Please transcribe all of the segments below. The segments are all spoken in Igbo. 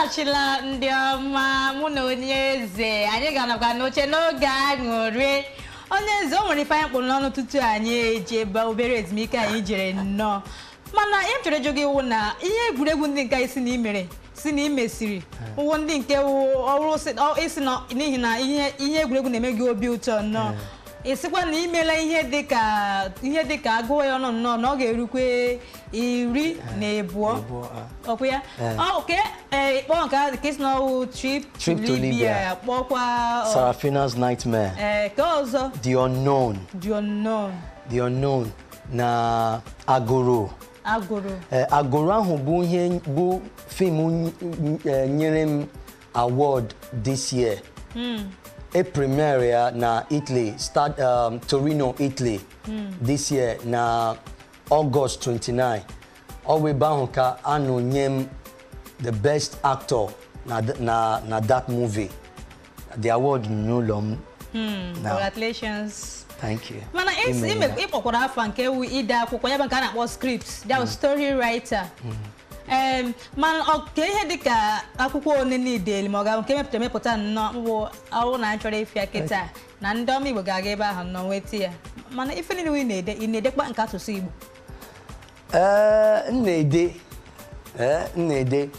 Alaghachila, ndị ọma. Mụ na onye eze anyị ga-anọkwa n'oche n'oge aṅụrị. Onye eze, o nwere ife anyị kpụrụ n'ọnụ tutu anyị eje ebe obere ezumike anyị jere nnọọ, mana ihe m chọrọ ịjụ gị wụ na ihe egwuregwu ndị nke anyị si na imere, si na imesiri wụ ndị nke wụ ọrụ isi na n'ihi na ihe egwuregwu na-eme gị obi ụtọ nnọọ. Ị sịkwa na imela ihe dịka agụọ ya ọnụ nnọọ na ọ ga-erukwe 12. Ịbụọ, ah. Ọkwa ya? Eh. Ọ ke ee, kpọọ nke ahụ ka isi na ọwụ Trip to Trip to Libya. Libya. Kpọkwa Sarafina's Nightmare. Ee, ka ọzọ? The Unknown. The Unknown. The Unknown na Agoro. Agụrụ. Ee, Agoro ahụ bụ ihe bụ film nyere m award this year. E premiere ya na Italy, start Torino, Italy, this year na August 29. Ọ bụ ebe ahụ ka a nọ nye m the best actor na that movie. The award n'ụlọ m now. Congratulations. Thank you. Mana Imeela. ịkpọkwara afa nke wu ide akwụkwọ ya bụ nke a na-akpọ script ya bụ story writer. Mana ọ ka ihe dịka akwụkwọ one niile ma ọ ga-abụ nke emepụtara emepụta nnọọ mbụ ọrụ na chọrọ ịfịa kịta na ndị ọma Igbo ga-aga ebe ahụ nnọọ nweta ya? Mana ife niile ị na-ede, ị na-edekwa nke asụsụ Igbo? Ee, m na-ede. Ee, m na-ede.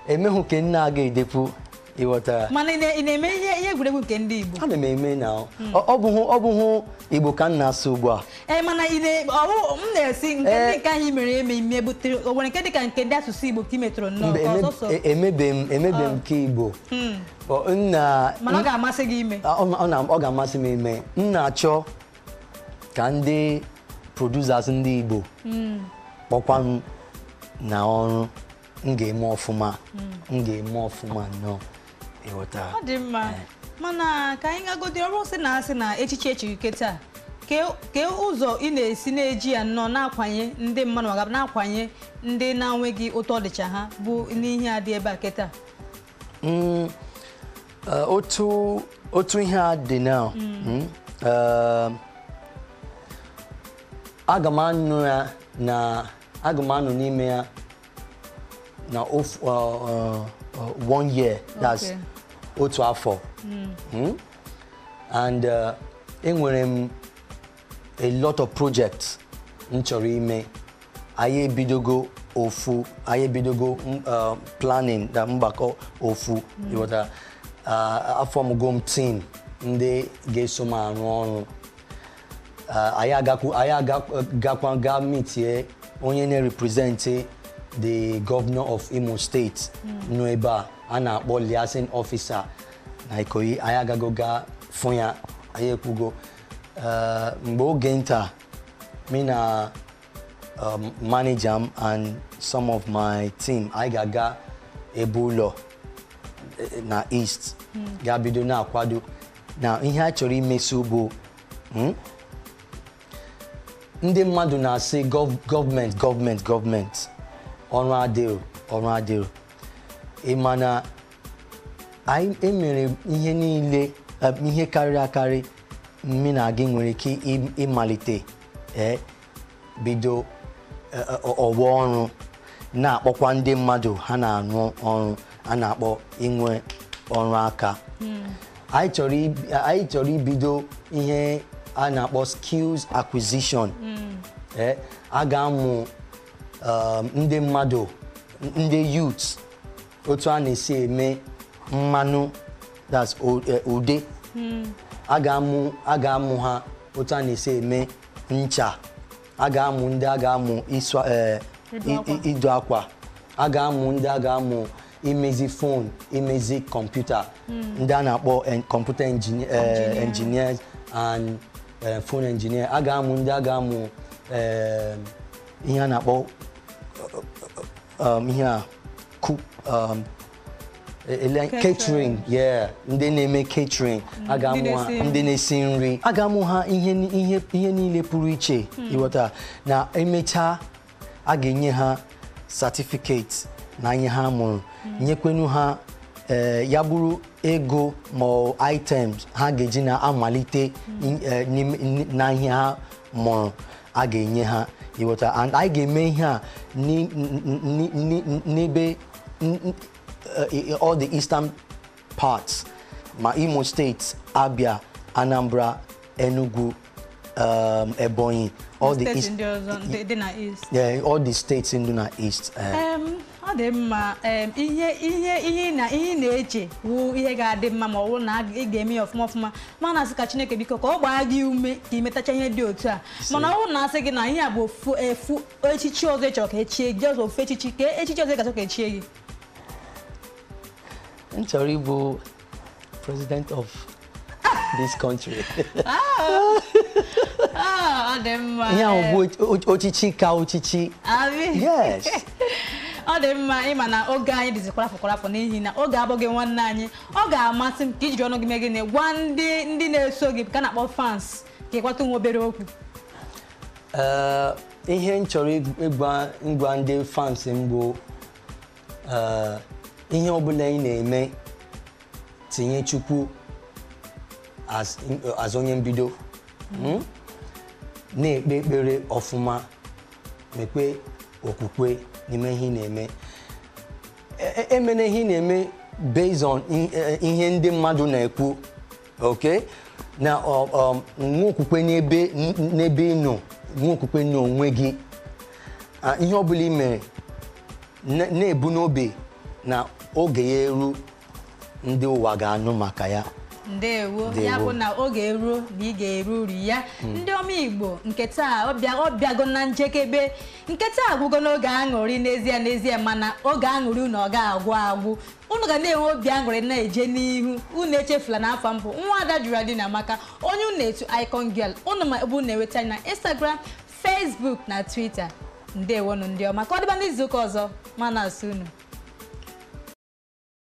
Emehụ ka m na-aga edekwu, ịghọtara? Mana ị na-eme ihe egwuregwu nke ndị Igbo? Ana m eme na ọ bụghị Igbo ka m na-asụ ugbu a. Ee, mana ị na ọwụ m na-esi nke Ee. ndị nke ahụ i mere eme ime butere, o nwere nke dịka nke ndị asụsụ Igbo ka ị metụrụ nnọọ Mba, ka ọsọsọ? emebe m nke Igbo. Ọ, m na Mana ọ ga-amasị gị ime? Ọ ga-amasị m ime. M na-achọ ka ndị producers ndị Igbo kpọkwa m na ọrụ. M ga-eme ọfụma, m ga-eme ọfụma nnọọ, ịghọtara? Ọ dị mma, mana ka anyị gagodi ọrụ sị na asị na echichi echirike taa, ke ụzọ ị na-esi na-eji ya nnọọ na-akwanye ndị mmadụ maka na-akwanye ndị na-enweghị ụtọ dịcha ha bụ n'ihe a dị ebe a kịta? Otu ihe a dị now, aga m anụ ya na aga m anọ n'ime ya na one year, that's otu afọ. And enwere m a lot of projects m chọrọ ime. Anyị ebidogo ofu, anyị ebidogo planning na mgbakọ ofu, ịghọtara? Afọmgo m team ndị ga-eso m arụ ọrụ. Anyị agakwa ga meetie onye na-represent the governor of Imo State nọ ebe a, a na-akpọ liaison officer na Ikoyi. Anyị agago ga fụ ya, anyị ekwugo. Mgbe oge nta, me na manager m and some of my team, anyị ga-aga ebe ụlọ na East, ga-bido na-akwado na ihe a chọrọ imeso bụ ndị mmadụ na-asị gọọmenti, gọọmenti, gọọmenti, ọrụ adịrọ, ọrụ adịrọ. Ị ma na anyị emere ihe niile, ihe karịrị akarị mụ na gị nwere ike ịmalite, bido ọwa ọrụ, na-akpọkwa ndị mmadụ ha na-arụ ọrụ a na-akpọ inwe ọrụ aka. Anyị chọrọ ibido ihe a na-akpọ skills acquisition. A ga-amụ ndị mmadụ, ndị youths, otu a na-esi eme mmanụ, that's ude. A ga-amụ ha otu a na-esi eme ncha. A ga-amụ ndị a ga-amụ ịsụ Ịdụ akwa. Ịdụ akwa. A ga-amụ ndị a ga-amụ imezi phone, imezi kọmputa, ndị a na-akpọ computer engineers and phone engineer. A ga-amụ ndị a ga-amụ ihe a na-akpọ ihe a Catering. Catering, yeah, ndị na-eme catering. A ga-amụ ha na-esi nri. Ndị na-esi nri, a ga-amụ ha ihe niile pụrụ iche, ịghọta? Na emechaa, a ga-enye ha certificate na ihe ha mụrụ, nyekwenu ha ya bụrụ ego ma ọ items ha ga-eji na-amalite na ihe ha mụrụ, a ga-enye ha, ịghọta? And anyị ga-eme ihe a n'ebe all the eastern parts, ma Imo State, Abia, Anambra, Enugu, Ebonyi, all the steeti east, ndị ọzọ ndị dị na east. Yeah, all the states in na east. Ọ dị mma. Ihe ihe ihe ị na ihe ị na-eche wụ ihe ga-adị mma ma ọ bụrụ na ị ga-eme ya ọfụma ọfụma, ma na-asị ka Chineke biko ka ọ gbaa gị ume ka ị metacha ihe dị otu a. Mana ọ bụrụ na asị gị na ihe a bụ ofu efu echichi ọzọ ị chọrọ ka echie gị, ọzọ ofu echichi, ka echichi ọzọ ị ga-achọ ka echie gị? M chọrọ ịbụ president of this country. Ah, ọ dị mma. Ihe ahụ bụ ochichi ka ochichi. Abi. Yes. Ọ dị mma. Ịma na oge anyị dịzi kwarafọ kwarafọ, n'ihi na oge abụghị nwanne anyị. Ọ ga-amasị m ka ijiri ọnụ gị mee gịnị, gwa ndị na-eso gị ka a na-akpọ fans, ka ịkwata nwa obere okwu. Ihe m chọrọ ịgwa ndị fans m bụ, ihe ọbụla ị na-eme, tinye Chukwu as onye mbido. Na-ekpe ekpere ọfụma, mekpe okwukwe n'ime ihe ị na-eme. Emena ihe ị na-eme based on ihe ndị mmadụ na-ekwu, okay? Na nwee okwukwe n'ebe ị nọ, nwee okwukwe n'onwe gị. Ah, ihe ọbụla ị mere, na-ebu n'obi na oge ya eru, ndị ụwa ga-anụ maka ya. Ndewo. Ya Ndewo. bụ na oge eruo na ị ga-eru uru ya. Ndị ọma Igbo, nke taa ọ bịago na njekebe. Nke taa agwụgo n'oge aṅụrị n'ezie n'ezie, mana oge aṅụrị unu ọ ga-agwụ agwụ. Unu ga na-enwe obi aṅụrị na-eje n'ihu. Unu echefula na afọ mbụ nwa ada Geraldine Amaka, onye unu na-etu Icon Girl. Unu ma ebe unu na-enweta anyị na Instagram, Facebook na Twitter. Ndewonu ndị ọma, ka ọ dịba n'izuụka ọzọ. Mana asụ unu.